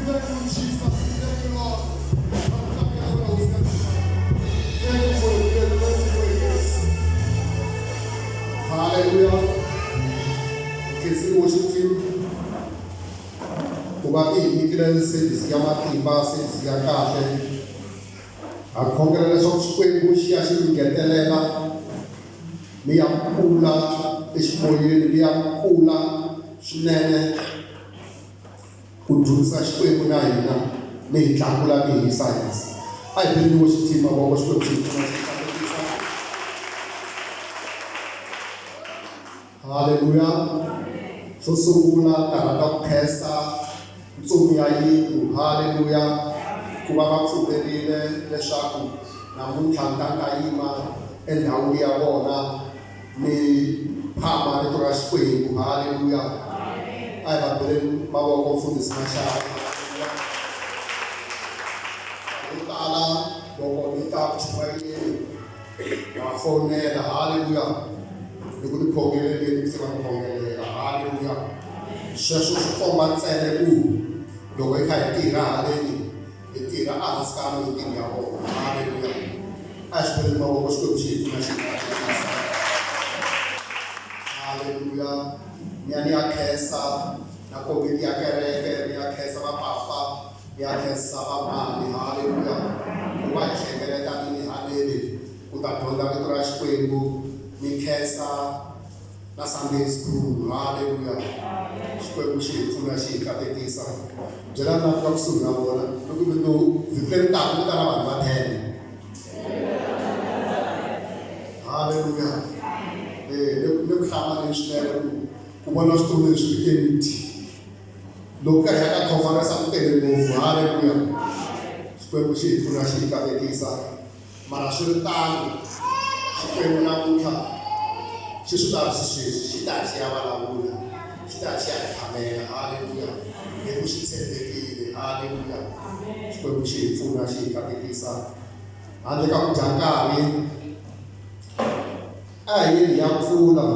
Thank you, Jesus. Thank you, Lord. Thank you for your great mercy, for your grace. Hallelujah. Khensile worship team. Ku va mi hi nyikile service ya matimba, service ya kahle. Ha khongela leswaku Xikwembu xi ya xi mi ngetelela mi ya kula eximoyeni, mi ya kula swinene ku dyondzisa Xikwembu na hina mi hi tlakula mi hi yisa henhla. A hi beleni worship team mavoko Xikwembu xi hi pfuna xi hi katekisa. Haleluya. Xo sungula ta rhandza ku khensa ntsumi ya yindlu, haleluya, ku va va pfumerile leswaku namuntlha ni ta ni ta yima endhawini ya vona ni phama rito ra Xikwembu, haleluya. A hi va beleni mavoko mfundhisi Mashava. Haleluya. Vo tala loko ni ta ku chumayeleni Va fonela, haleluya, ni ku ni khongeleleni, se va ni khongelela, haleluya. Sweswo swi komba ntsena ku loko hi kha hi tirha haleni, hi tirha ehansi ka anointing ya vona, haleluya. A hi swi beleni mavoko Xikwembu xi hi pfuna xi hi katekisa. Haleluya. Ni ya ni ya khensa na komiti ya kereke, ni ya khensa vapapa Ni ya khensa vamhani, haleluya, ku va hi hlengeletanini haleni ku ta dyondza Rito ra Xikwembu. Ni khensa na Sunday School, haleluya. Xikwembu xi hi pfuna xi hi katekisa. Byelani na ka kusuhi na vona loko mi to vhiki leri taka mi ta na vanhu va 10. Haleluya. Eh, ni ku hlamaleni swinene ku vona switulu leswi swi empty. Loko ka hi ya ka conference a ku tele ngopfu haleluya Xikwembu xi hi pfuna xi hi katekisa mara swi ri tano Xikwembu namuntlha xi swi lavisi sweswi xi ta xi ya vulavula xi ta xi ya hi phamela haleluya hi ku xi tshembekile haleluya Xikwembu xi hi pfuna xi hi katekisa handle ka ku dya nkarhi a hi yeni hi ya pfula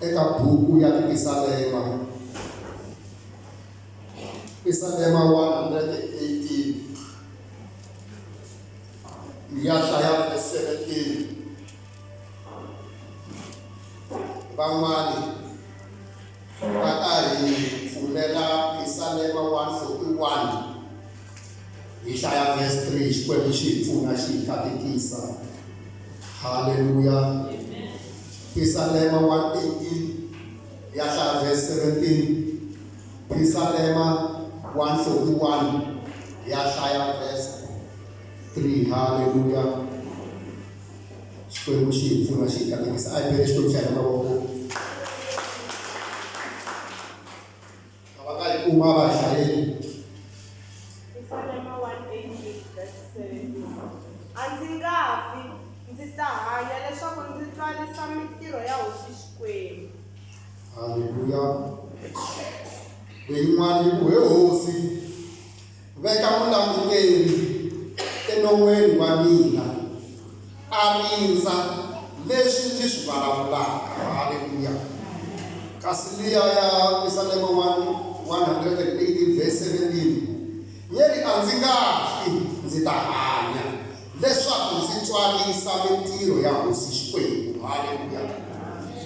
eka buku ya Tipisalema, Pisalema 118 hi ya hlaya verse 17. Van'wani va ta hi pfulela Pisalema 141 hi hlaya verse 3. Xikwembu xi hi pfuna xi hi katekisa. Haleluya. Pisalema 118 ya hlaya verse 17. Pisalema 141 ya hlaya verse 3. Haleluya. Xikwembu xi hi pfuna xi hi katekisa. A hi bele Xikwembu xa hina mavoko. A va nga yi kuma va hlayeni. Pisalema 188 verse 17. A ndzi nga fi, ndzi ta hanya leswaku ndzi twarisa mitirho ya Hosi Xikwembu. Haleluya. Leyin'wana yi ku, He Hosi, Veka mulanguteri enon'weni wa mina, a rindza leswi ndzi swi vulavulaka. Haleluya! Kasi liya ya Pisalema 118 verse 17 yi ri, A ndzi nga fi, ndzi ta hanya, leswaku ndzi tswarisa mintirho ya Hosi Xikwembu. Haleluya!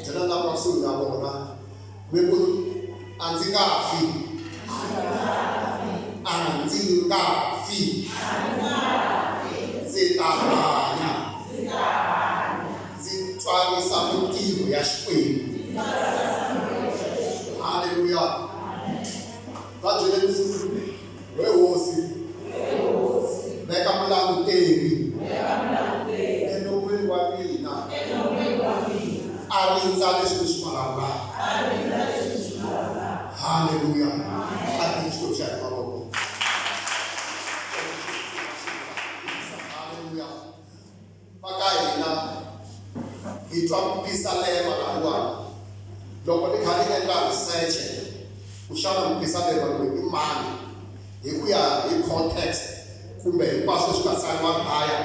Byela lava kusuhi na vona Mi ku, A ndzi nga fi. A ndzi nga fi. Ndzi ta hanya. Ndzi twarisa mintirho ya Xikwembu. Haleluya. Va byeleni futhi, We Hosi, veka mulanguteri enon'wini wa mina, a rindza leswi ni swi vulavulaka. Haleluya. A ti Xikwembu xa hina mavoko. Haleluya. Va ka hina hi twa mupisalema lahiwani loko ni kha ni endla research ku xana mupisalema loyi i mani hi ku ya hi context kumbe hinkwaswo leswi nga tsariwa laya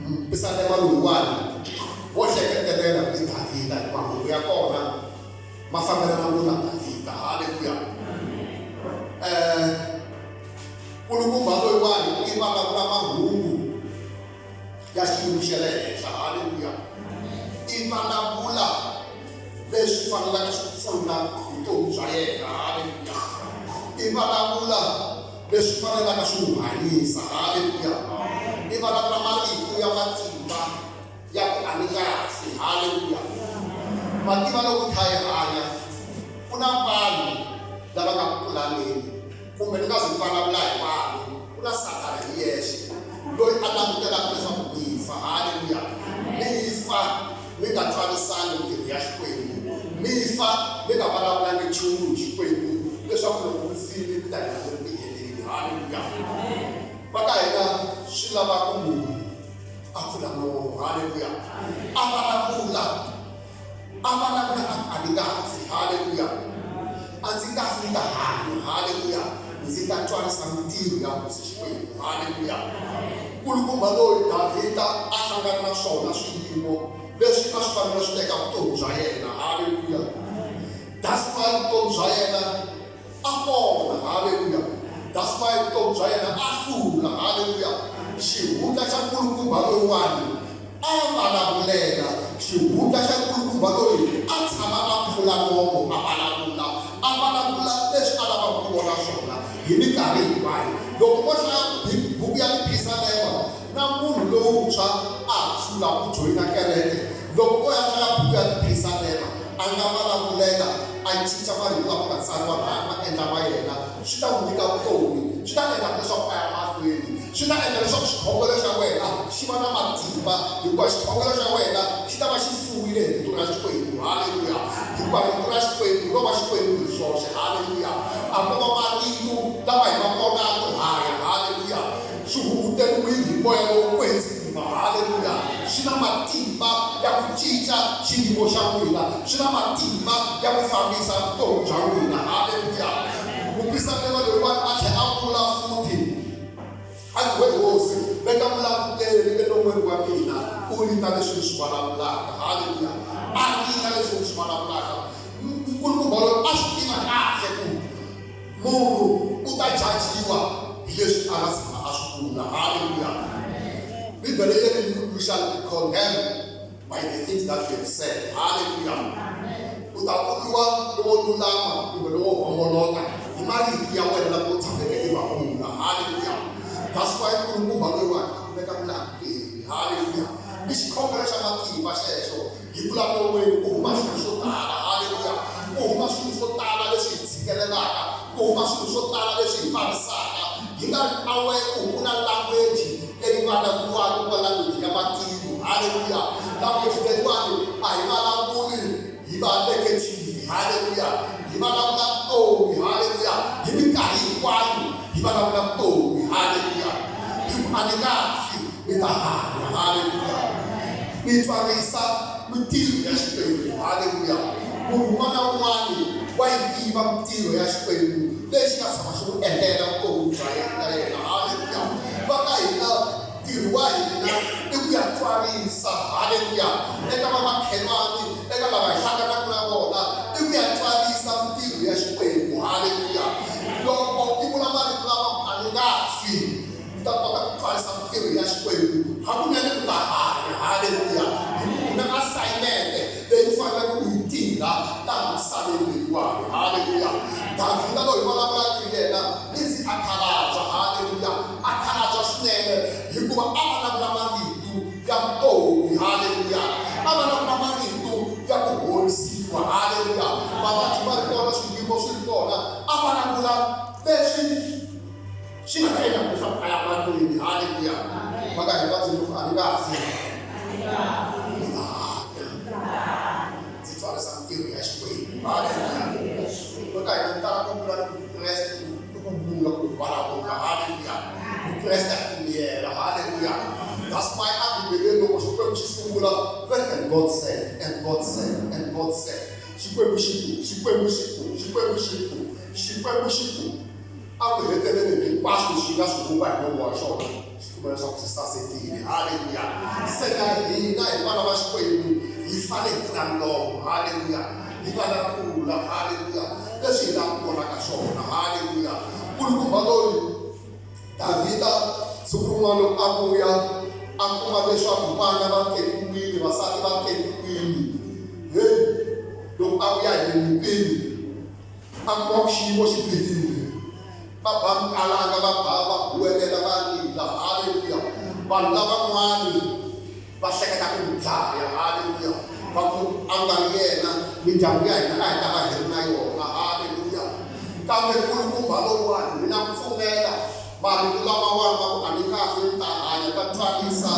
mupisalema loyiwani wo hleketelela i Davhida hi mahungu ya kona ma fambelana ngopfu na Davhida haleluya. vulavula mahungu ya xiyimo xa le henhla halleluya i vulavula leswi fanelaka swi pfuna vutomi bya yena halleluya i vulavula leswi fanelaka swi n'wi hanyisa halleluya i vulavula marito ya matimba ya ku a ni kahle halleluya ma tiva loko kha hi hanya ku na vanhu lava nga ku pulaneni kumbe ni nga zi vulavula hi vanhu ku na satana hi yexe loyi a langutelaka leswaku mi fa halleluya mi fa mi nga twalisangi mintirho ya xikwembu mi fa mi nga vulavulangi nchumu hi xikwembu leswaku loko mi file mi ta hina mi ri tiheleni halleluya va ka hina swi lava ku munhu a pfula nomo halleluya a vulavula a vulavula a ku a ni nga fi halleluya a ndzi nga fi ni ta hanya halleluya ndzi ta twarisa mintirho ya hosi xikwembu halleluya nkulukumba loyi davhida a hlangana na swona swiyimo leswi a swi fanele swi teka vutomi bya yena halleluya that's why vutomi bya yena a pona halleluya that's why vutomi bya yena a hlula halleluya xihundla xa nkulukumba loyiwani a vulavulela xihundla xa nkulukumba loyi a tshama a pfula nomo a vulavula a vulavula leswi a lavaka ku vona swona hi minkarhi hinkwayo loko mo hlaya buku ya tiphisalema na munhu lowuntshwa a ha sungula ku joyina kereke loko o ya hlaya buku ya tiphisalema a nga vulavulela a cinca marito lama nga tsariwa laha ma endla ma yena swi ta n'wi nyika vutomi swi ta endla leswaku a ya mahlweni swi ta endla leswaku xikhongelo xa wena xi va na matimba hikuva xikhongelo xa wena xi ta va xi fuwile hi rito ra xikwembu halleluya hikuva rito ra xikwembu ro va xikwembu hi swoxe halleluya a ko va marito lama hi ma vonaka haya halleluya swi huhuteriwile hi moya lowo kwetsima halleluya swi na matimba ya ku cinca xiyimo xa n'wina swi na matimba ya ku fambisa vutomi bya n'wina halleluya mupisalema loyiwani a tlhela a vula futhi a ku we hosi veka vulanguteri enon'weni wa mina u rinda leswi ni swi vulavulaka halleluya a rinda leswi ni swi vulavulaka nkulukumba loyi a swi tiva kahle ku munhu u ta jajiwa hi leswi a nga tshama a swi vula halleluya bibele yi ri you shall be condemned by the things that you have said halleluya u ta vuriwa lowo lulama kumbe lowo homboloka hi marito ya wena lama u tshameke i ma vula halleluya that's why nkulukumba loyiwani a kumeka mulanguteri halleluya i xikhongelo xa matimba xexo Hi ku lava ku huma swilo swo tala, haleluya, ku huma swilo swo tala leswi hi tshikelelaka, ku huma swilo swo tala leswi hi vavisaka. Hi nga ri aware ku ku na language leyi vulavuriwaka ku nga language ya matilo, haleluya. Language leyiwani a hi vulavuli hi va negative, haleluya, hi vulavula vutomi, haleluya, hi minkarhi hinkwayo hi vulavula vutomi, haleluya. Hi ku a ni nga fi, ni ta hanya, haleluya. Mi twarisa mintirho ya Xikwembu. Haleluya! Munhu un'wana na un'wana wa yi tiva mintirho ya Xikwembu leyi xi nga tshama xi n'wi endlela vutomi bya yena. Haleluya! Va ka hina ntirho wa hina i ku ya twarisa. Haleluya! Eka vamakhelwani, eka lava hi hlanganaka na vona, i ku ya twarisa mintirho ya Xikwembu. Haleluya! Loko i vula marito lama a ni nga fi. U ta kota ku twarisa mintirho ya Xikwembu hakunene u ta hanya. Haleluya! Hi ku u na assignment leyi u faneleke u yi tirha laha misaveni leyiwani. Haleluya! Davhida loyi hi vulavulaka hi yena i zi a khalabya. Haleluya! A khalabya swinene hikuva a vulavula marito ya vutomi. Haleluya! A vulavula marito ya ku horisiwa. Haleluya! Mavabyi ma ri kona, swiyimo swi ri kona, a vulavula leswi swi nga ta endla leswaku a ya mahlweni halleluya maka hi va ndzi a ni nga fi ni ta hanya ndzi twarisa mintirho ya xikwembu halleluya maka hina ni tala ku vula ni vukreste i ku vula ku vulavula halleluya vukreste a ku miyela halleluya that's why a bibeleni loko xikwembu xi sungula and god said and god said and god said xikwembu xi ku xikwembu xi ku xikwembu xi ku xikwembu xi ku A ku heteleleni hinkwaswo leswi xi nga swi vumba hi nomu wa xona xi kuma leswaku swi sasekile. Haleluya! Se na hina hi vana va Xikwembu hi fanele hi pfula milomo. Haleluya! Hi vulavula. Haleluya! Leswi hi lavaka ku vonaka swona. Haleluya! Nkulukumba loyi Davhida Siku rin'wana loko a vuya a kuma leswaku vana va tekiwile, vasati va tekiwile. Heyi, loko a vuya hi le nyimpini a kuma ku xiyimo xi bihile. Va ba nkalanga, va ba, va huwelela, va rila. Haleluya! Vanhu lavan'wani va hleketa ku n'wi dlaya. Haleluya! Va ku, A nga ri yena, mindyangu ya hina a hi ta va hi ri na yona. Haleluya! Kambe nkulukumba lowuwani, mina ku pfumela marito lamawani va ku a ni nga fi ni ta hanya, ta twarisa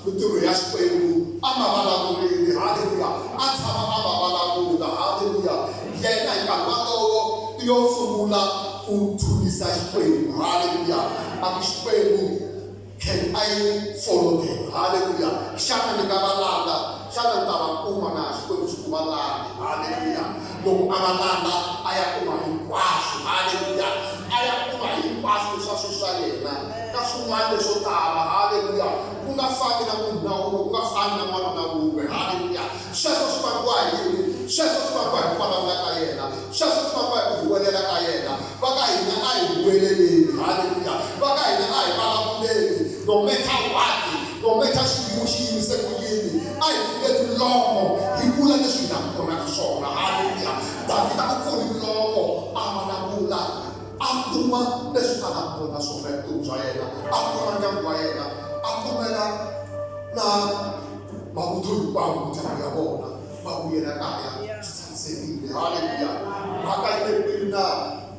mintirho ya Xikwembu, a ma vulavurile. Haleluya! A tshama a ma vulavula. Haleluya! Yena hi nkarhi walowo i yo sungula ku dzunisa Xikwembu. Haleluya! A ku, Xikwembu, can I follow them? Haleluya! Xana ni nga va landza? Xana ni ta va kuma na? Xikwembu xi ku va landze. Haleluya! Loko a va landza, a ya kuma hinkwaswo. Haleluya! A ya kuma hinkwaswo leswi a swi swa yena na swin'wana leswo tala. Haleluya! Ku nga fambi na munhu na un'we, ku nga fambi na n'wana na wun'we. Haleluya! Sweswo swi vangiwa hi yini? Sweswo swi vangiwa hi ku vulavula ka yena. Sweswo swi vangiwa hi ku huwelela ka yena. Va ka hina a hi huweleleni. Haleluya! Va ka hina a hi vulavuleni. No matter what, no matter xiyimo xi yimise ku yini, a hi pfuleni milomo hi vula leswi hi nga vonaka swona. Haleluya! Davhida u pfule milomo a vulavula, a kuma leswi a nga vona swona hi vutomi bya yena, a kuma ndyangu wa yena, a kumela na mavuthu hinkwawo mindyangu ya vona va vuyela kaya swi tshamisekile. Haleluya! Mhaka yi le kwini na?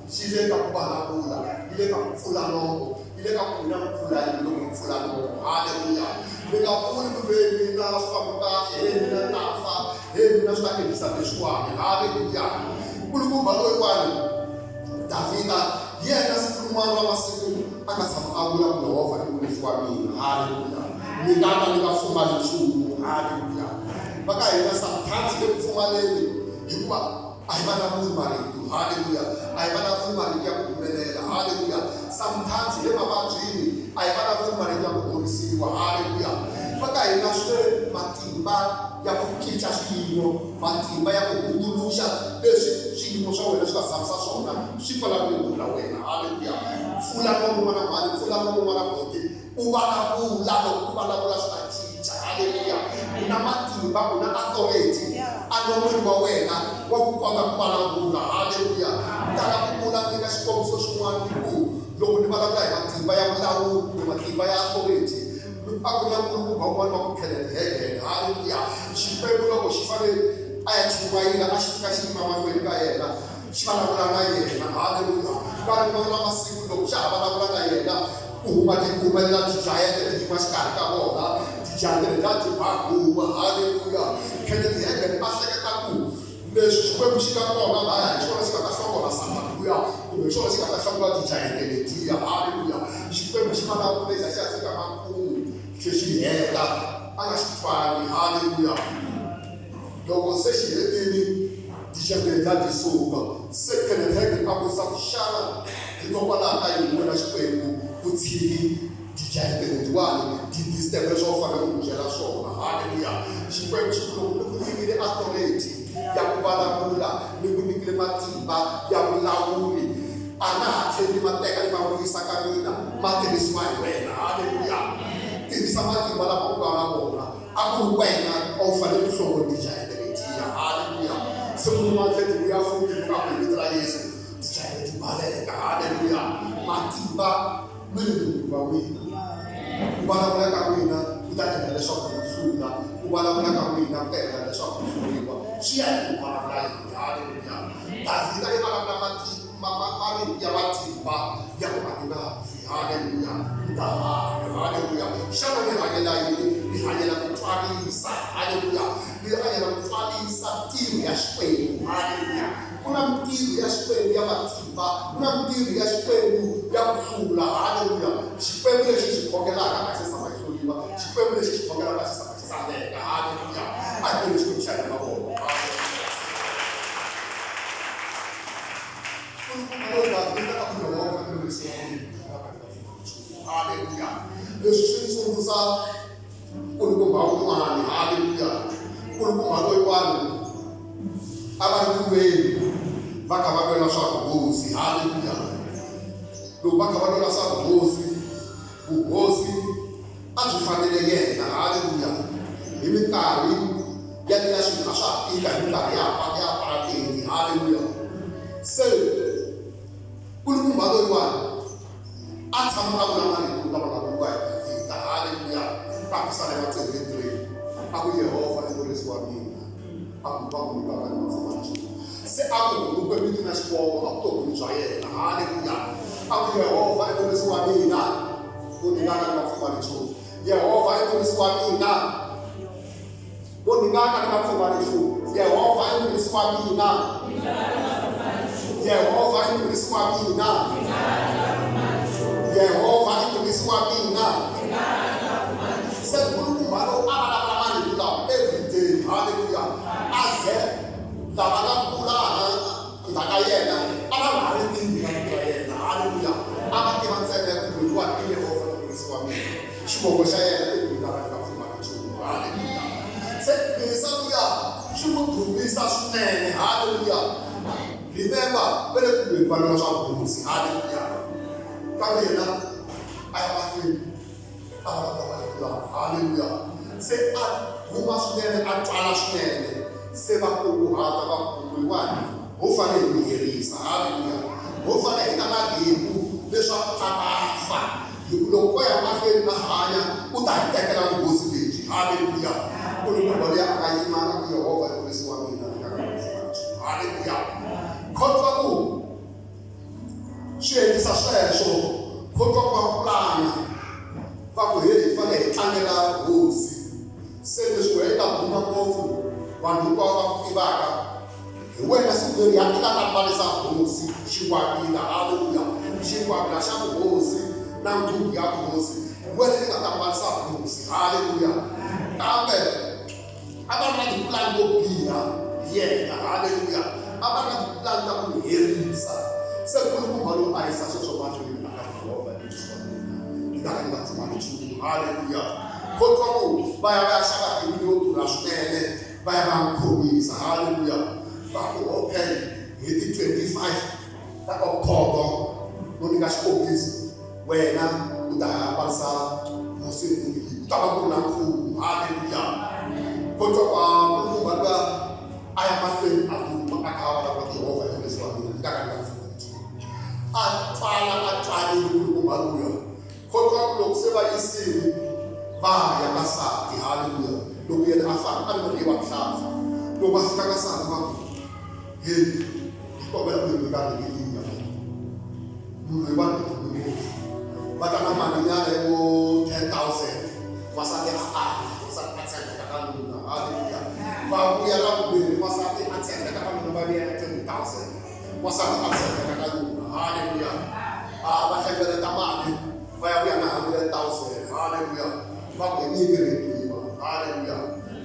Yi le ka ku vulavula, yi le ka ku pfula nomo, yi le ka ku n'wina mi pfula yini loko mi pfula nomo. Haleluya! Mi nga vuli mi ve mina swi fambi kahle, he mina ni ta fa, he mina swi ta endlisa leswiwani. Haleluya! Nkulukumba loyiwani Davhida hi yena siku rin'wana ra masiku a nga tshama a vula ku Yehovha i murisi wa mina. Haleluya! Ni nga ka ni nga pfumali nchumu. Haleluya! Va ka hina sometimes hi le ku pfumaleni hikuva a hi vulavuli marito. Haleluya! A hi vulavuli marito ya ku humelela. Haleluya! Sometimes hi le mavabyini a hi vulavuli marito ya ku horisiwa. Haleluya! Va ka hina swi le matimba ya ku cinca swiyimo, matimba ya ku hundzuluxa leswi swiyimo swa wena swi nga tshamisa swona swi kwala rilwini ra wena. Haleluya! Pfula nomu n'wana mhani, pfula nomu n'wana buti, u vulavula. Loko u vulavula swi ta cinca. Haleluya! U na matimba, u na authority enon'wini wa wena wa ku kota ku vulavula. Haleluya! Ni tala ku vula ni nyika xikombiso xin'wana ni ku loko ni vulavula hi matimba ya vulawuri kumbe matimba ya authority, A ku na nkulukumba un'wana wa ku Kenneth Hagin. Haleluya! Xikwembu loko xi fanele a ya chumayela, a xi fika xi yima mahlweni ka yena, xi vulavula na yena. Haleluya! Ka rin'wana ra masiku loko xa ha vulavula na yena, ku huma ku humelela tijayente ti yima xikarhi ka vona, tijayente letiya ti ba huwa. Haleluya! Kenneth Hagin a hleketa ku Leswi Xikwembu xi nga kona laya, hi xona xi nga ta hlongola Sathana luya, kumbe hi xona xi nga ta hlongola tijayente letiya. Haleluya! Xikwembu xi vulavule xi za xi ya fika makumu, xi xi heta, a nga xi twangi. Haleluya! Loko se xi hetile, tijayente letiya ti suka. Se Kenneth Hagin a vutisa ku, Xana hikokwalaho ka yini wena Xikwembu u tshiki Tijayente letiwani ti disturb leswi a wu fanele u n'wi byela swona. Haleluya! Xikwembu xi ku loko ni ku nyikile authority ya ku vulavula, ni ku nyikile matimba ya vulawuri, a na ha tlheli ni ma teka ni ma vuyisa ka mina, ma tirhisiwa hi wena. Haleluya! Tirhisa matimba lama u nga na wona. A ku ri wena a wu fanele ku hlongola tijayente letiya. Haleluya! Siku rin'wana tlhe ti vuya futhi mi nga ku hi vito ra Yesu, tijayente ti baleka. Haleluya! Matimba mi ri munhu wa n'wina. Ku vulavula ka n'wina ku ta endla leswaku mi hlula, ku vulavula ka n'wina ku ta endla leswaku mi hluriwa. Swi ya hi ku vulavula yini. Haleluya! Davhida i vulavula marito ya matimba ya ku a ni nga fi. Haleluya! Ni ta hanya. Haleluya! Xana ni hanyela yini? Ni hanyela ku twarisa. Haleluya! Ni hanyela ku twarisa ntirho ya Xikwembu. Haleluya! Ku na mintirho ya Xikwembu ya matimba. Ku na mintirho ya Xikwembu ya ku hlula. Haleluya! Xikwembu lexi hi xi khongelaka a xi tshama xi hluriwa. Xikwembu lexi hi xi khongelaka a xi tshama xi tsandzeka. Haleluya! A hi beni Xikwembu xa hina mavoko. Haleluya! Leswi swi ndzi tsundzuxa nkulukumba wun'wana. Haleluya! Nkulukumba loyiwani a va ri ku lweni va kha va lwela swa vuhosi. Haleluya! Loko va kha va lwela swa vuhosi. Vuhosi a byi fanele yena. Haleluya! Hi minkarhi yaliya swilo a swa ha tika hi minkarhi ya ya apartheid. Haleluya! Se nkulukumba loyiwani a tshama a vula marito lama nga vuriwa hi Davhida. Haleluya! Ka Pisalema 23 a ku Yehovha i murisi wa mina, a ku va ku nyikaka ni mapfumala nchumu. Se a ku hulukwe vito na xivongo evuton'wini bya yena. Haleluya! A ku Yehovha i murisi wa mina, ku nyikaka ni mapfumala nchumu. Yehovha i murisi wa mina, ku nyikaka ni mapfumala nchumu. Yehovha i murisi wa mina. Yehovha i murisi wa mina. Yehovha i murisi wa mina. Se nkulukumba lowu a vulavula marito lawa every day. Haleluya! A ze lava nga kula ndzhaku ka yena a va nga ha ri tivi na vito ra yena. Haleluya! A va tiva ntsena ku loyiwani i Yehovha i murisi wa mina. Xivongo xa yena i ku nga va nga pfumali nchumu. Haleluya! Se ku luya swi n'wi dumisa swinene. Haleluya! Remember, va le ku lweni va lwela swa vuhosi. Haleluya! Kambe yena a ya mahlweni a vulavula marito lawa. Haleluya! Se a huma swinene, a twala swinene. Se va kunguhata va ku loyiwani ho fanele hi n'wi herisa. Haleluya! Ho fanele hi ta na rhengu leswaku a ta fa. Hi ku loko o ya mahlweni a hanya u ta hi tekela vuhosi lebyi. Haleluya! Nkulukumba loyi a nga yimanga ku Yehovha i murisi wa mina, ni nga ka ni nga pfumali nchumu. Haleluya! Khotwa ku swi endlisa sweswo, khotwa ku va pulana va ku heyi hi fanele hi tlangela hosi. Se leswi wena i nga duma ngopfu vanhu hinkwavo va ku tivaka hi wena siku leriya i nga ta mbarisa hosi xikwavila. Haleluya! Xikwavila xa vuhosi na nguvu ya vuhosi hi wena i nga ta mbarisa hosi. Haleluya! Kambe a va ri na tipulani to biha hi yena. Haleluya! A va ri na tipulani ta ku n'wi herisa. Se nkulukumba lowu a yisa sweswo mahlweni a ka Yehovha ni nga ka ni nga pfumali nchumu. Haleluya! Ko twa ku va ya va ya xava yindlu yo durha swinene va ya va n'wi khomisa. Haleluya! Va ku okay hi ti 25 ta October no nyika xikombiso wena u ta ya mbarisa hosi leyi ku ta va ku ri na nkhuvo. Haleluya! Ko twa ku nkulukumba luya a ya mahlweni a duma a kha a vulavula ku Yehovha i murisi wa mina ni nga ka ni nga pfumali nchumu. A twala a twalile nkulukumba luya. Kotwa ku loko se va yisile va ya ka sati, haleluya, loko yena a famba a ri murhi wa nhlampfi. Loko va fika ka sati va ku, Heyi, hi kombela ku hi nyika rhenge liya. Munhu loyi va ri dume ngopfu. Va ta na malinyana ya vo 10,000. Wansati a ala, wansati a tshembeka ka nuna, haleluya. Va vuya ra vumbirhi, wansati a tshembeka ka nuna, va vuya na 20,000. Wansati a tshembeka ka nuna. Haleluya. A va hlengeleta mali va ya vuya na 100,000. Haleluya. Va ku hi nyiki rhengiwa. Haleluya.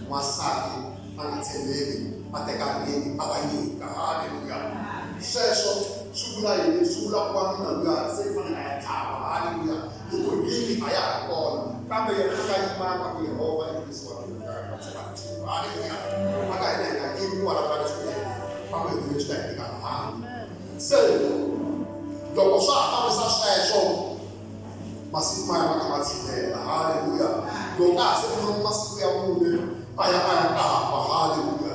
Wansati a nga tshembeki a teka rhengi a va nyika. Haleluya. Sweswo swi vula yini? Swi vula ku wanuna luya se i fanele a ya dlawa. Haleluya. Hi ku rhengi a ya ha ri kona. Kambe yena a nga yimanga ku Yehovha i murisi wa mina, ni nga ka ni nga pfumali nchumu. Haleluya. Mhaka hina hi nga yimi ku vulavula leswinene va ku hetelele swi ta hi nyika rihanyo. Se loko swa ha fambisa sweswo masiku ma ya ma kha ma tshinela. Haleluya. Loko ka ha se ri masiku ya mune a ya a ya kamba. Haleluya.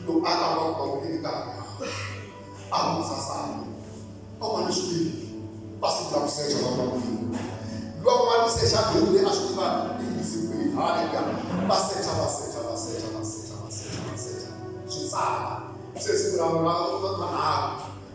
Loko a kamba ku va ku i nkarhi a vutisa sani a va ni swi tivi va sungula ku secha va va kwihi loko va ni secha buku leyi a swi tiva i yisi kwihi. Haleluya. Va secha va secha va secha va secha va secha va secha swi tsala se siku ra manharhu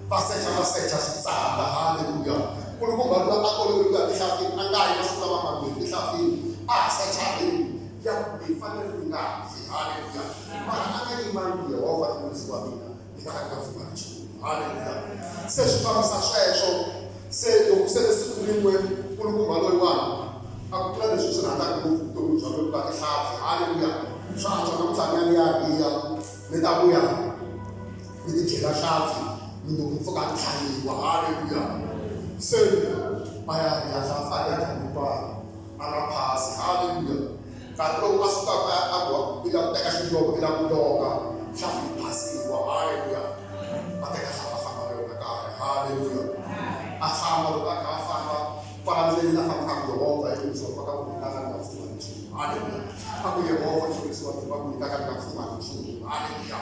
va secha va secha swi tsala. Haleluya. Nkulukumba luya a tolovele ku ya tihlafini a nga yi masiku lama mambirhi tihlafini a ha secha rhengu ya ku hi fanele ku nga fi. Haleluya. Mara a nga yimangi Yehovha i murisi wa mina ni nga ka ni nga pfumali nchumu. Haleluya. Se swi fambisa sweswo se loko se le siku rin'we nkulukumba loyiwani a ku tlula leswi swi rhandzaka ngopfu vutomi bya mina ku nga tihlampfi. Haleluya. Swa antswa namuntlha ni ya ni ya riya ni ta vuya ni ti dyela hlampfi mundzuku ni pfuka ni tlhaviwa. Haleluya. Se a ya riya hlampfi a ya dya hinkwayo a nga phasi. Haleluya. Nkarhi lowu a sukaka a ku i lava ku teka xinjhovo i lava ku longa hlampfi yi phasiwa. Haleluya. A teka hlampfi a famba na yona kaya. Haleluya. A famba loko a kha a famba kwala ndleleni a famba ka ku Yehovha. ku nyikaka ni nga pfumali nchumu. Halleluya.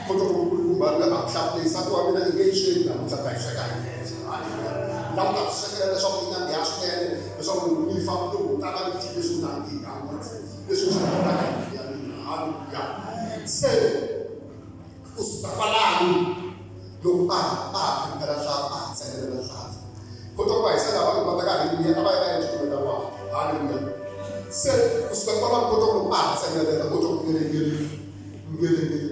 Kota ku nkulukumba loyi a ku hlamule nsati wa mina i nge yi sweki namuntlha ta yi sweka hi yexe. Halleluya. La ku ta ku swekela leswaku yi nandziha swinene leswaku loko mi fa loko u ta va ni dyi leswo nandziha ngopfu leswi swi rhandzaka hi mbilu ya mina. Halleluya. Se ku suka kwalano loko a a ha phemphela nhlampfi a ha tsemelela nhlampfi kota ku va hisa lava loko va teka ringi a va ya va ya cukumeta kwala. Halleluya. Se ku suka kwalano kota ku loko a ha tsemelela kota ku ngelengele ngelengele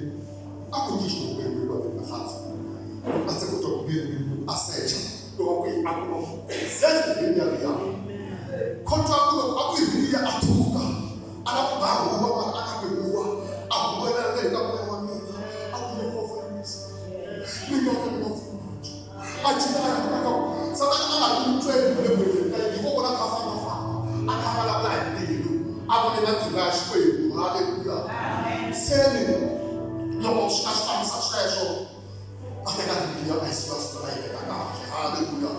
a ku ndzi xihukwembu hikuva ni nhlampfi a ndzi kota ku ngelengele a secha loko ku yi a kuma exactly ringi ya liya kota ku loko a ku yi ringi ya a thuka a lava ku ba huwa mara a nga bi huwa a huwelela le ka moya wa mina a ku Yehovha Yesu ni nga ka ni nga pfuni a jika a ya ka Satana a nga ri ku tweni le moyeni ka yena hikokwalaho kha famba famba a kha a vulavula hi mbilu a vone matimba ya Xikwembu. Haleluya. Se ni loko swi a swi fambisa sweswo a teka Bibiliya a yi sukasuka a yi veka kahle. Haleluya.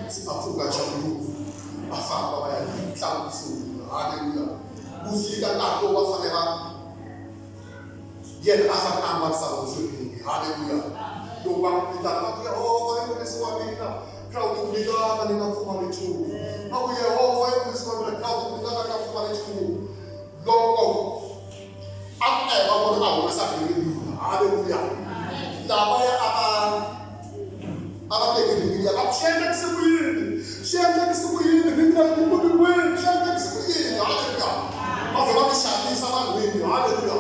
Se a pfuka nxampuluko va famba va ya ntlangu ku sungula. Haleluya. Ku fika nkarhi lowu va fanele va yena a fanele a ambarisa hosi. Haleluya. Loko va n'wi vitana va ku Yehovha i murisi wa mina crowd ku nyikana ni nga pfumali nchumu. Va ku Yehovha i murisi wa mina crowd ku nyikana ni nga pfumali nchumu. Loko a ku eva vona a humesa ringi. Haleluya. Lavaya a va a va teki ringi liya va ku swi endlekise ku yini? Swi endlekise ku yini? Ringi leri ri kumi kwini? Swi endlekise ku yini? Haleluya. Va vhe va ti xanisa vanhwini. Haleluya.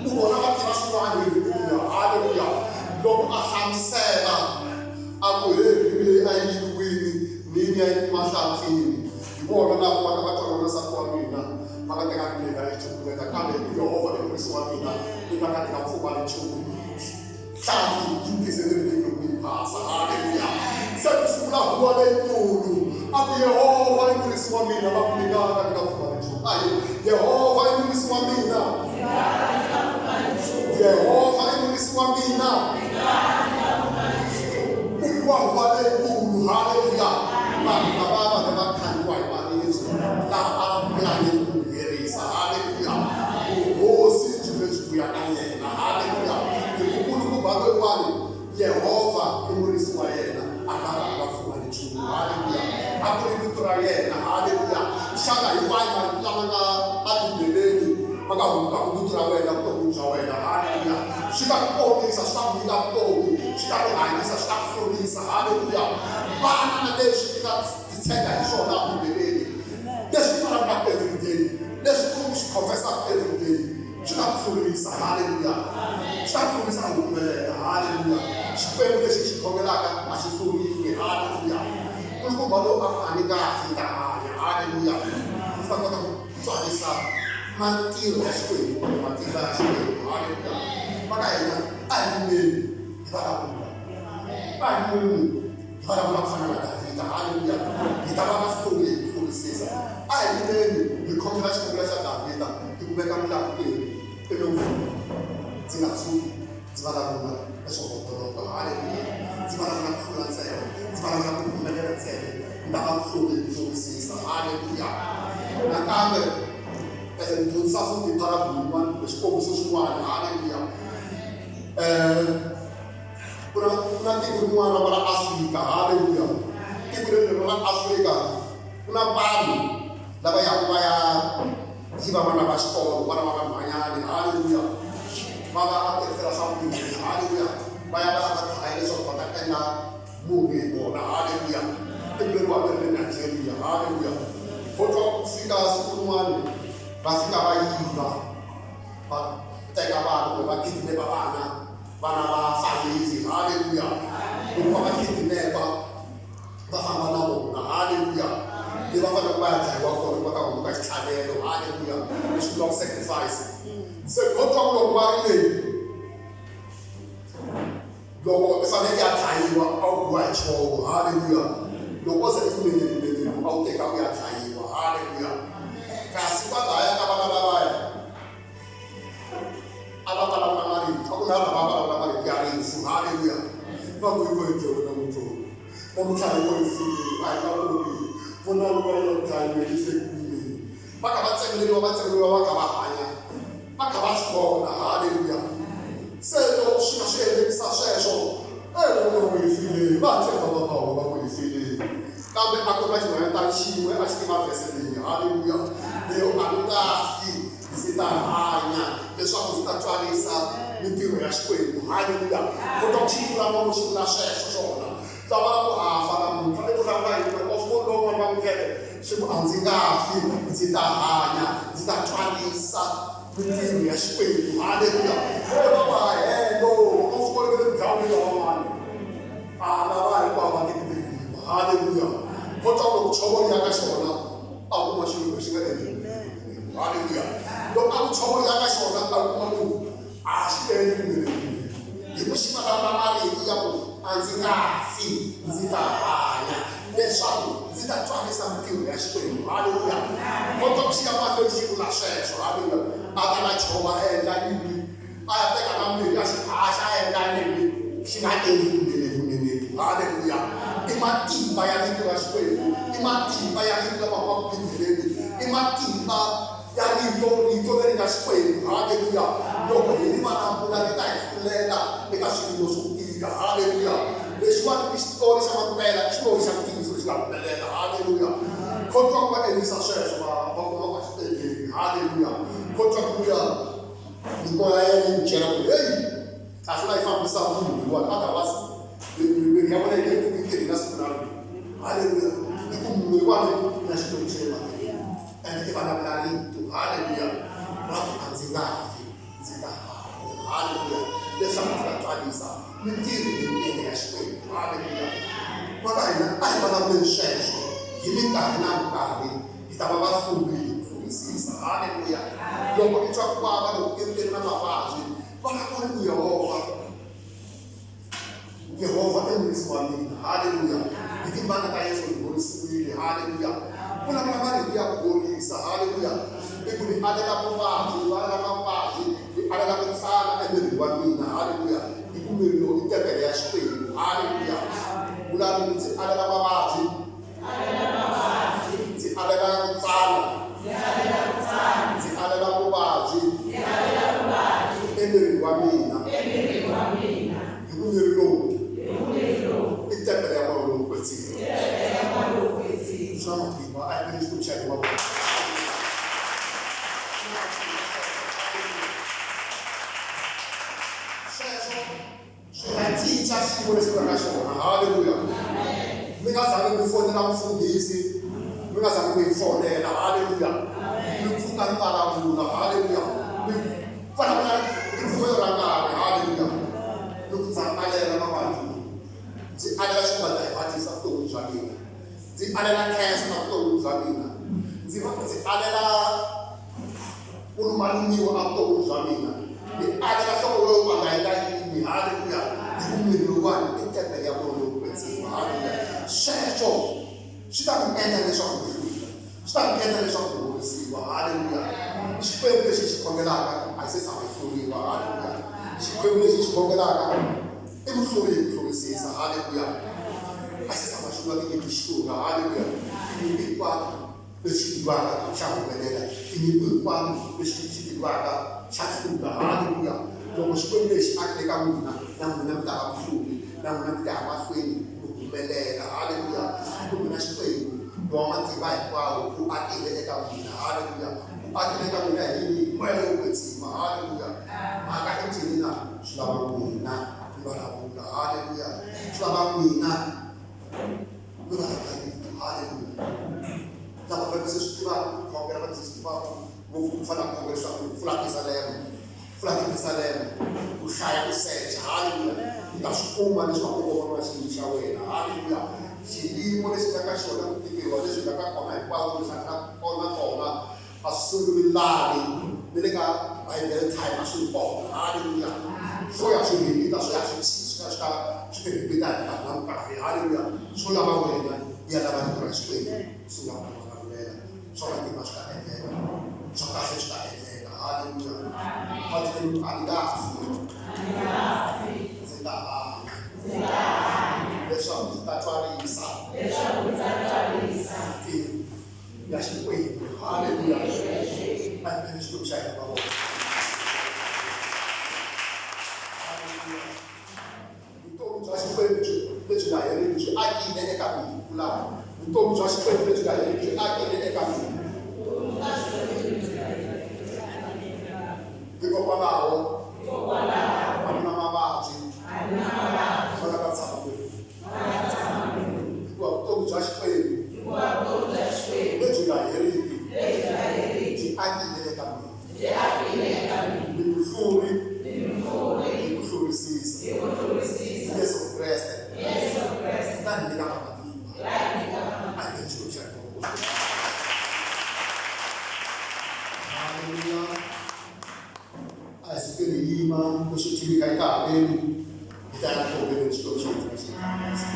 Ku vona va tiva swin'wana hi ringi liya. Haleluya. Loko a hlamusela a ku he ringi leyi a yi yiviwini ni yi ya yi kuma hlampfini. Hi vona lava va nga va twanana na nsati wa mina va nga teka ringi leyi va yi cukumeta kambe hi ku Yehovha i murisi wa mina ni nga ka ni nga pfumali nchumu. Nhlampfi yi tisele ringi ku yi phasa. Haleluya. Se ku sungula huwa leyikulu a ku Yehovha i murisi wa mina va ku ni nga ka ni nga pfumali nchumu. A hi Yehovha i murisi wa mina. Yehovha i murisi wa mina. Ku biwa huwa leyikulu. Haleluya. Vanhu lava va va va khandziwa hi maribye lava a va pulane ku n'wi herisa. Haleluya. Vuhosi byi ve byi vuya ka yena. Haleluya. Hi ku nkulukumba loyiwani Yehovha i murisi wa yena a nga ka a nga pfumali nchumu. Haleluya. A ku ri vito ra yena. Haleluya. Xana hi wahi marito lama nga eBibeleni ma nga hundzukaka vito ra wena vuton'wini bya wena? Haleluya. Swi ta ku komisa, swi ta ku nyika vutomi, swi ta ku hanyisa, swi ta ku hlurisa. Haleluya. Vana na leswi mi nga titshega hi swona eBibeleni, leswi mi vulavulaka everyday, leswi u swi confessaka everyday. Swi ta ku hlurisa. Haleluya. Swi ta ku hlurisa ku humelela. Haleluya. Xikwembu lexi xi khongelaka a xi hluriwi. Haleluya. Nkulukumba lowu a ku a ni nga fi ni ta hanya. Haleluya. Ndzi ta kota ku tswarisa matirho ya Xikwembu kumbe matimba ya Xikwembu. Haleluya. Va ka hina a hi yimeni hi vulavula. A hi yimeni hi vulavula ku fana na Davhida. Haleluya. Hi ta va vahluri hi ku hlurisisa. A hi yimeni hi khongela xikhongelo xa Davhida. Hi ku veka milawu leyi elokweni, ndzi nga tshuki ndzi vulavula leswo homboloka. Haleluya! Ndzi vulavula ku hlula ntsena, ndzi vulavula ku humelela ntsena, ni ta va muhluri hi ku hlurisisa. Haleluya! Nakambe ni dyondzisa futhi parable yin'wana kumbe xikombiso xin'wana. Haleluya! Ku na ku na tiko rin'wana ra Afrika. Haleluya! Tiko leri ra Afrika ku na vanhu lava yaka va ya yiva vana va xikolo, vana va vanhwanyana, haleluya, va va va tirhisela swa vumbirhi, haleluya, va ya va ya va dlaya leswaku va ta endla murhi hi vona, haleluya. Tiko leriwani ri le Nigeria, haleluya. Ho twa ku fika siku rin'wana va fika va yiva va teka vanhu kumbe va kidnepa vana vana va fayisi, haleluya. Loko va va kidnepa va famba na vona haleluya le va faneleke va ya dlayiwa kona va ta hundzuka xitlhavelo haleluya leswi vuriwaka sacrifice se ko twa ku loko va ri leyi loko i fanele ya dlayiwa a wu biwa hi chovo haleluya loko o ze i ku lengeleleni a wu teka u ya dlayiwa haleluya kasi va dlaya ka vana lavaya a va vulavula marito a ku na lava va vulavula marito ya rifu haleluya va ku yi ko hi dyoho namuntlha namuntlha hi ko hi file a hi nga koni vonani va ya dlayiweni yi tekiwile va kha va tsemeleriwa va tsemeleriwa va kha va hanya. Va kha va swi vona, haleluya. Se loko swi nga swi endlekisa sweswo, e loko ku hi file, va tshemba va va va ku hi file. Kambe a ku na xinhwanyetana xin'we a xi tiva vhese leyi, haleluya, leyo a ni nga fi, ndzi ta hanya leswaku ndzi ta twarisa mintirho ya Xikwembu, haleluya. Kota ku xi vula nomu xi vula sweswo xona. Lava ku a fa namuntlha i vulavula yini loko swi voni lowun'wana va n'wi khele swi ku a ndzi nga fi ndzi ta hanya ndzi ta twarisa mintirho ya Xikwembu haleluya va va helo a swi voni ve le ndhawini lavan'wana a lava hinkwavo va nge haleluya ko twa loko chovo ri ya ka xona a kuma xilo lexi nga endli haleluya loko a ku chovo ri ya ka xona a kuma ku a xi endli kumbe hi ku xi vulavula marito ya ku a ndzi nga fi ndzi ta hanya leswaku ndzi ta twarisa mintirho ya Xikwembu haleluya kota ku xi ya mahlweni xi vula sweswo haleluya a ta na chova a endla yini a ya teka na mirhi a xi haxa a endla yini xi nga endli kunene kunene haleluya i matimba ya rito ra Xikwembu i matimba ya rito lama humaka Bibeleni i matimba ya rito rito leri nga Xikwembu haleluya loko hi ri vulavula ri ta hi hlulela eka swilo swo tika haleluya lexiwani i xitori xa mampela i xitori xa ntiyiso lexi nga humelela haleluya khotwa ku va endlisa sweswo va va kuma va xi endleni haleluya khotwa ku vuya mimoya ya yena yi n'wi byela ku heyi kahle la yi fambisa munhu loyiwani otherwise miri ya vona yi nge pfuki yi tirhi na siku na rin'we haleluya i ku munhu loyiwani na Xikwembu xa le matilweni and i vulavula rito haleluya ra ku a ndzi nga fi ndzi ta hanya haleluya leswaku ndzi ta twarisa mintirho leyinene ya Xikwembu haleluya va ka hina a hi vulavuleni sweswo hi minkarhi na minkarhi hi ta va vahluri hi ku hlurisisa haleluya loko i twa ku vava loko i ri na mavabyi vulavula ku Yehovha Yehovha i murisi wa mina haleluya hi timbanga ta Yesu hi horisiwile haleluya vulavula marito ya ku horisa haleluya i ku ni alela vuvabyi ni alela mavabyi ni alela ku tsana emirini wa mina haleluya hi ku miri lowu i tempele ya Xikwembu haleluya vulani ku ndzi alela mavabyi ndzi alela ku tsana ndzi alela vuvabyi emirini wa mina hi ku miri lowu i tempele ya moya lowo kwetsima swa matimba a hi Xikwembu xa hina mavoko sweswo swi nga cinca xiyimo lexi nga ka xona haleluya mi nga zangi mi fonela mufundhisi mi nga zangi mi yi fonela haleluya mi pfuka mi vulavula haleluya mi vulavula ripfumelo ra nkarhi haleluya loko ndza alela mavabyi ndzi alela xivandla hi hatlisa vuton'wini bya mina ndzi alela cancer na vuton'wini bya mina ndzi ndzi alela ku lumalumiwa evuton'wini bya mina ni alela nhloko lowu va nga endla yini haleluya hi ku miri lowuwani i tempele ya moya lowo kwetsima haleluya sweswo swi ta ku endla leswaku u hlula swi ta ku endla leswaku u horisiwa haleluya Xikwembu lexi xi khongelaka a xi se tshama xi hluriwa haleluya Xikwembu lexi xi khongelaka i muhluri hi ku hlurisisa haleluya a xi se tshama xi lwa tinyimpi xi hlula haleluya tinyimpi hinkwato lexi tivaka xa humelela tinyimpi hinkwato lexi xi tivaka xa hlula haleluya loko Xikwembu lexi a ri eka n'wina na n'wina mi ta va muhluri na n'wina mi ta ya mahlweni mi humelela haleluya ku mina Xikwembu lowa matimba hinkwawo u akile eka n'wina haleluya u akile eka n'wina hi yini moya lowo kwetsima haleluya mhaka i ncini na swi lava n'wina mi vulavula haleluya swi lava n'wina mi vulavula rito haleluya lava va se swi tivaka ku khongela va se swi tivaka ngopfu ku fana na khongela leswaku pfula pisalema pfula tipisalema ku hlaya ku secha haleluya u ta swi kuma leswaku u vona xiyimo xa wena haleluya xiyimo lexi nga ka xona ku tikeriwa leswi nga ka kona hinkwako leswi nga kona kona a swi sunguli lani ni le ka bible time a swi ri kona haleluya swo ya swi rhipita swo ya swi swi swi ta swi ti rhipita hi nkarhi na nkarhi haleluya swo lava wena ya lava rito ra Xikwembu sungula ku vulavulela swa matimba swi ta endleka swa kahle swi ta endleka haleluya matlhelo a ni nga fi ndzi ta hanya leswaku ndzi ta twarisa ya Xikwembu haleluya a hi Xikwembu xa hina mavoko. Vutomi bya Xikwembu lebyi nga heriki byi akile eka mina. Hikokwalaho a ku na mavabyi ma nga ta tshama kwihi. Hikuva vutomi bya Xikwembu lebyi nga heriki byi akile eka mina. Ni muhluri hi ku hlurisisa. Yesu Kreste la ni nyikaka matimba. A hi Xikwembu xa hina. Haleluya. A hi sukeni hi yima leswi thimika yi ta haveni hi ta ya khongeleni Xikwembu xa hina xi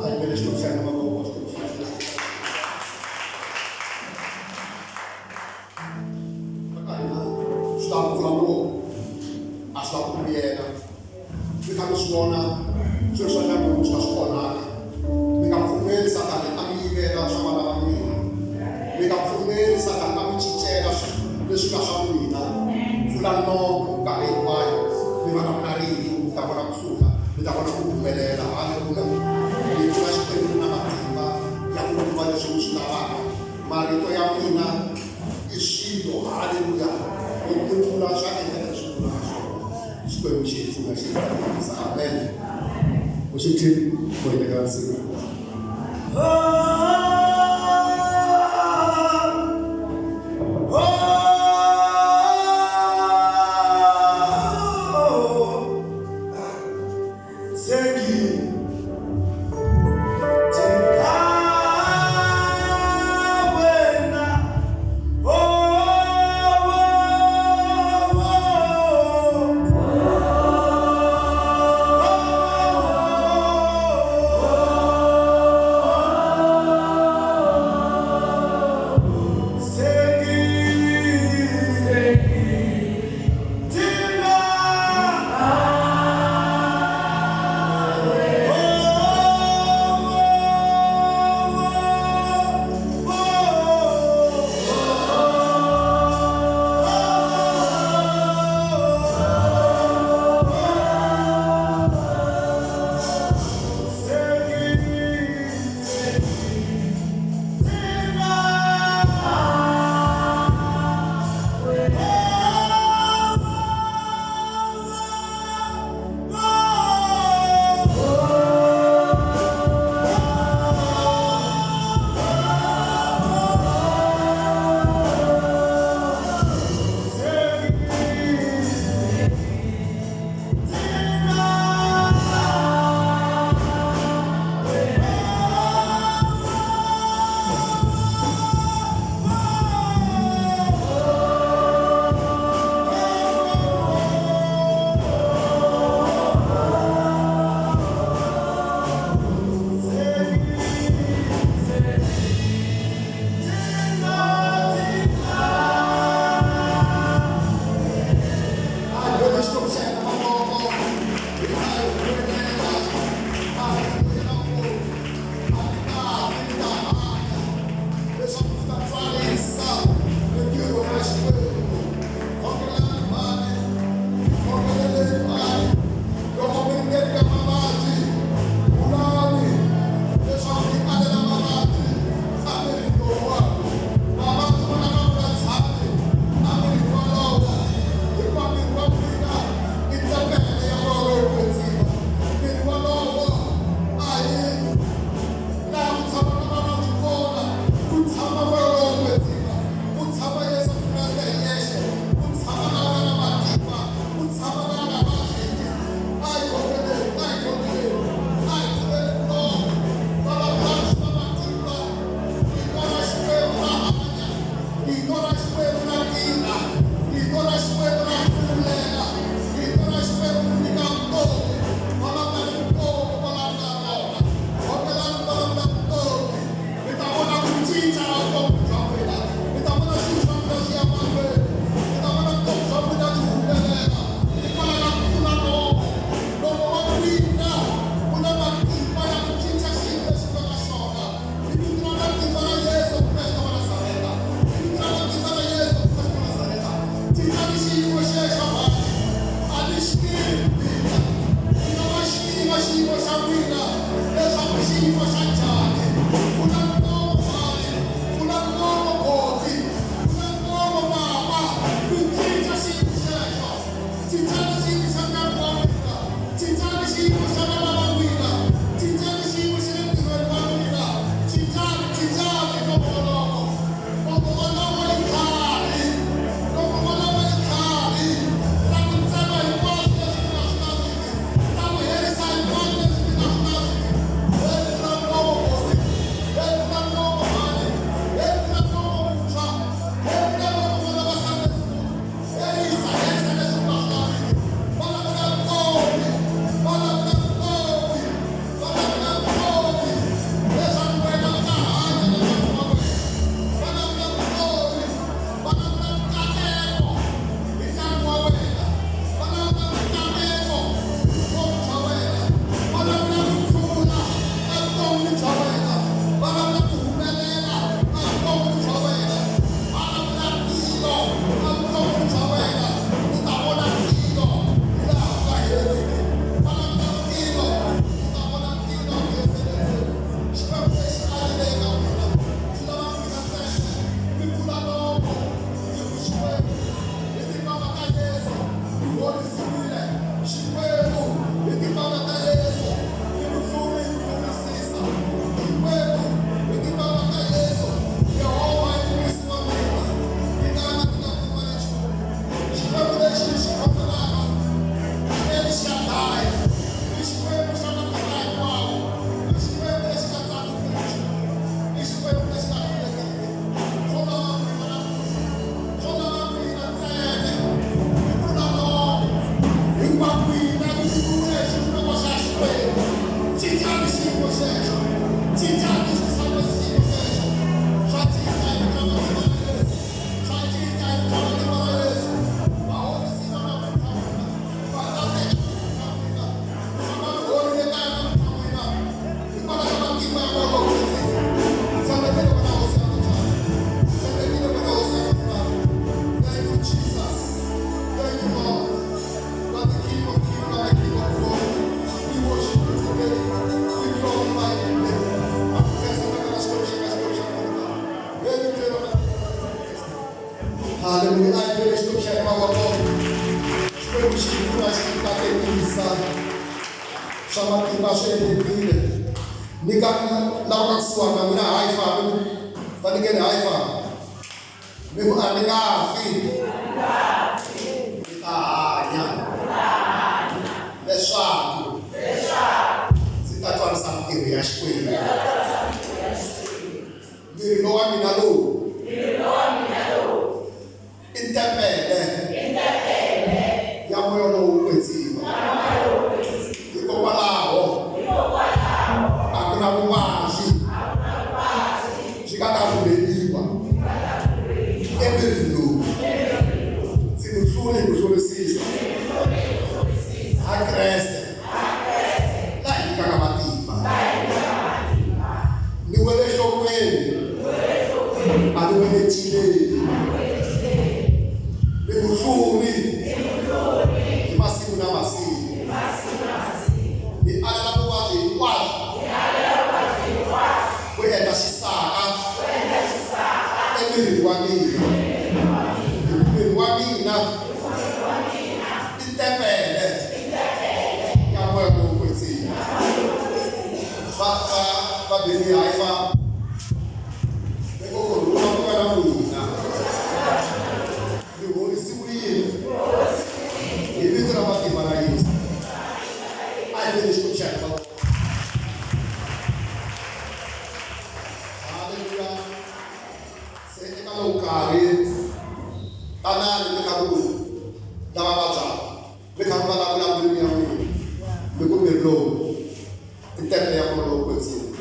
A hi bele Xikwembu xa hina mavoko Xikwembu xa hina. Ka hina swi ta pfula nomu a swi lavi ku miyela mi kha mi swi vona swilo swa ndyangu swi ka swi onhaka mi nga pfumeli sathane a mi yivela swa vana va n'wina mi nga pfumeli sathane a mi cincela leswi nga swa n'wina pfula nomo nkarhi hinkwayo mi va na marito mi ta vona ku hlula mi ta vona ku humelela haleluya rito ra Xikwembu ri na matimba ya ku vumba leswi mi swi lavaka marito ya n'wina i swilo haleluya loko mi vula swa endleka leswi vulaka swona Xikwembu xi hi pfuna xi hi katekisa amen worship team mo hi tekela nsimu. Swa matimba swi endlekile. Ni ka lava ka kusuhani na n'wina hayi fambi va nyikeni hayi fambi. Mi ku a ni nga fi. Ni ta hanya. Leswaku ndzi ta twarisa mintirho ya Xikwembu. Miri lowa mina lowu i tempele ya moya lowo kwetsima. Hikokwalaho a ku na vuvabyi byi nga ta rhumeriwa emirini lowu. Ndzi muhluri hi ku hlurisisa ha Kreste la hi nyikaka matimba. Ni wele nhlokweni, a ni wele ncileni. Ni muhluri hi masiku na masiku. Ni alela vuvabyi hinkwabyo ku endla xisaka emirini wa mina. Hi ku miri wa mina i tempele ya moya lowo kwetsima. Va va va beni hayi fa loko ku rhula ku va na n'wina. Mi horisiwile hi vito ra matimba ra Yesu. A hi veni Xikwembu xa hina. Haleluya. Se eka lowu nkarhi tanani mi kha ku lava vabyaka mi kha mi vulavula mbilu ya n'wina mi ku miri lowu i tempele ya moya lowo kwetsima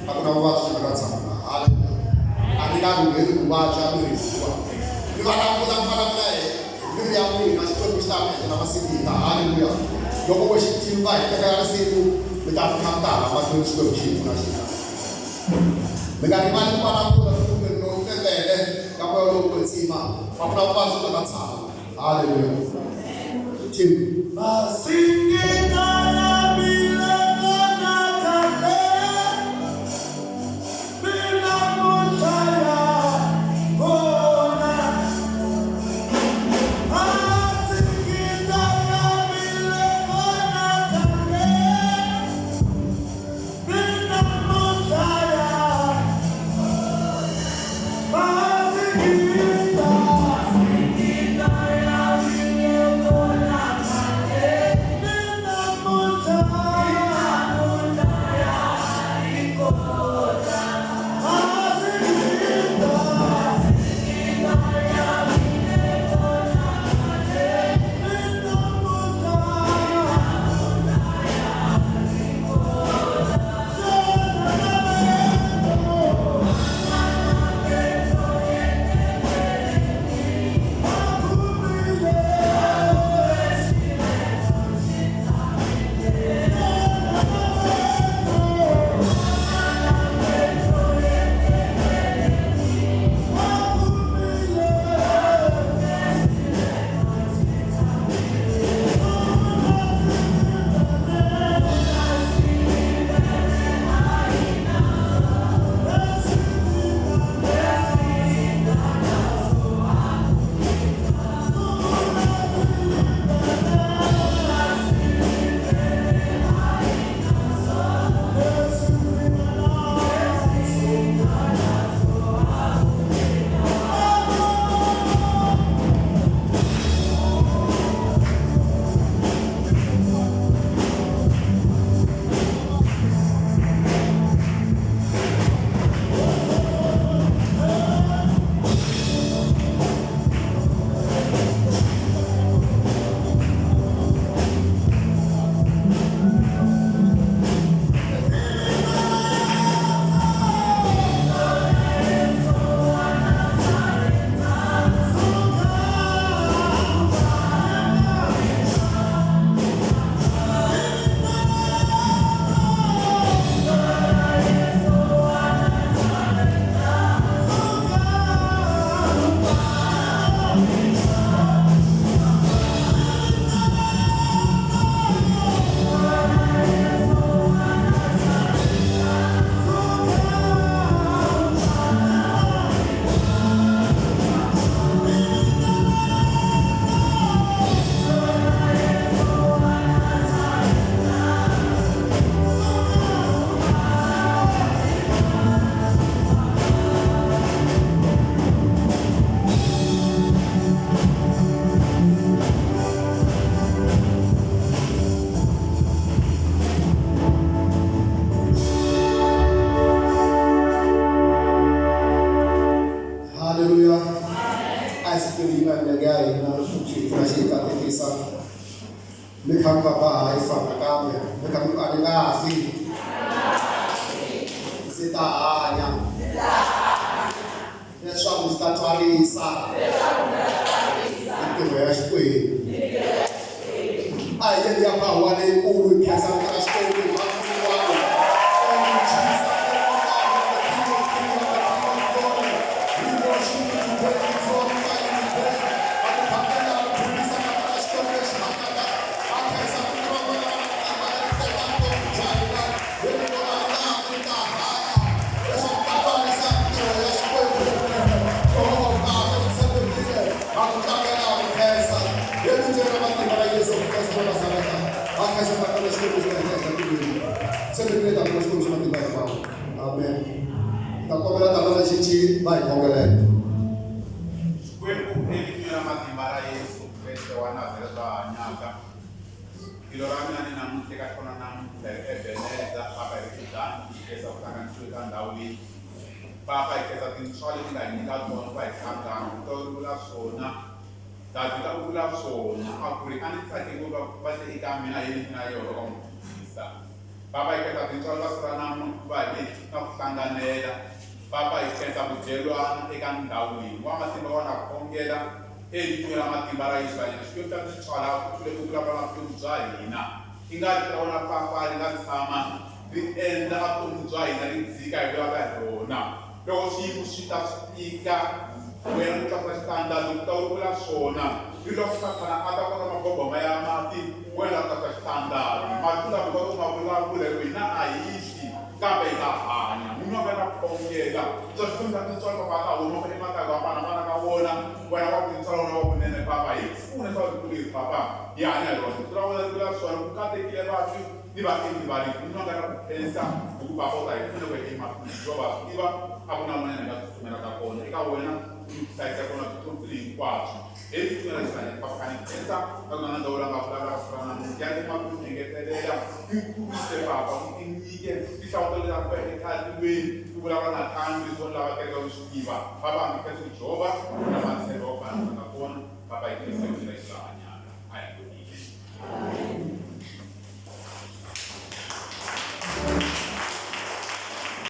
a ku na vuvabyi byi nga ta tshama na haleluya a ni nga rhurheli vuvabyi a miri hikuva mi vulavula mi vulavula hi mbilu ya n'wina Xikwembu xi ta mi endlela masingita haleluya loko vo xi tiva hi teka risimu mi ta mi kha mi ta hala mahlweni Xikwembu xi hi pfuna xi mi nga rivali ku vulavula kumbe lowu tempele ka moya lowo kwetsima a ku na vuvabyi byi nga ta tshama haleluya team Masingita ya mina kona khale, mina namuntlha ya kona. Masingita ya mina kona khale, mina namuntlha ya Masingita. Masingita ya mina kona khale, mina A ni nga fi. Ndzi ta hanya. Leswaku ndzi ta twarisa. Mintirho ya Xikwembu. A hi yeni ya bahuwa leyikulu hi khensa vito ra Xikwembu hi masiku hinkwawo. Thank you, Jesus. Thank you, King of the King of the King of Glory. We worship you today. We glorify you today. Ha ku phakela, ku dzunisa vito ra Xikwembu lexi hanyaka. Ha khensa vito ra wena ra matimba leri tekaka vutomi bya hina. Hi ri vona laha mi ta hanya leswaku ta twarisa mintirho ya Xikwembu leyinene. Yehovha u kahle, u tshembekile. Ha ku tlangela, ha ku khensa. Hi vito ra matimba ra Yesu Kreste wa Nazareta, ha khensa Tatana Xikwembu xi nga hina etilweni. Tshembekile Tatana Xikwembu xa matimba hinkwawo. Amen. Hi ta kombela Tatana Chichi va hi khongelela. Xikwembu evitweni ra matimba ra Yesu Kreste wa Nazareta la hanyaka, tilo ra mina ni namuntlha eka xona namuntlha hi ri Ebeneza, Papa hi ri Kidani, hi khensa ku hlanganisiwe ka ndhawu leyi. Papa hi khensa tintswalo leti nga hi nyika tona ku va hi hlangana, ku ta vula swona Davhida u vula swona a ku ri, A ni tsake ngopfu va va te eka mina, A hi yeni na Yehovha va n'wi dzunisa. Papa, hi khensa tintswalo ta siku ra namuntlha ku va hi ve na ku hlanganela. Papa, hi khensa vudyelwana eka ndhawu leyi. Wa matimba wa na khongela evitweni ra matimba ra Yesu hanyana. Xikwembu xa tintswalo a ku tlule ku vulavula na vutomi bya hina. I nga rito ra wena Papa ri nga tshama ri endla vutomi bya hina ri dzika hi vulavula hi rona. Loko swiyimo swi ta swi tika, wena u tlakusa xitandati u ta vula swona. Ni loko Sathana a ta kota maboboma ya mati, wena u tlakusa xitandati. Marito lama hi kota ku ma vulavula hikuva hina a hi fi, kambe hi ta hanya. Munhu a nga ta khongela, swa Xikwembu xa tintswalo papa a ta huma emakaya ku hambanahambana ka wona. Wena wa tintswalo na wa vunene papa, hi pfune leswaku rito leri papa hi hanya hi rona. Rito ra wena ri vula swona, ku katekile vafi ni vaendli va rifu. Munhu a nga ta ku khensa hi ku papa u ta hi pfuna ku ya emahlweni. Hikuva wa swi tiva a ku na un'wanyana hi nga tsutsumelaka kona eka wena ni ku hlayisa kona vutomi hinkwabyo. Hi vito ra Yesu hanya papa ni khensa ka ku na ndhawu la nga vulavula siku ra namuntlha ya emahlweni ku engetelela i kurise papa ku i nyike tinhlamulo leti ku eka tilweni ku vulavula nakambe leswi lava kereke ku swi tiva. Papa ni khensa ku Jehovha na matshembo.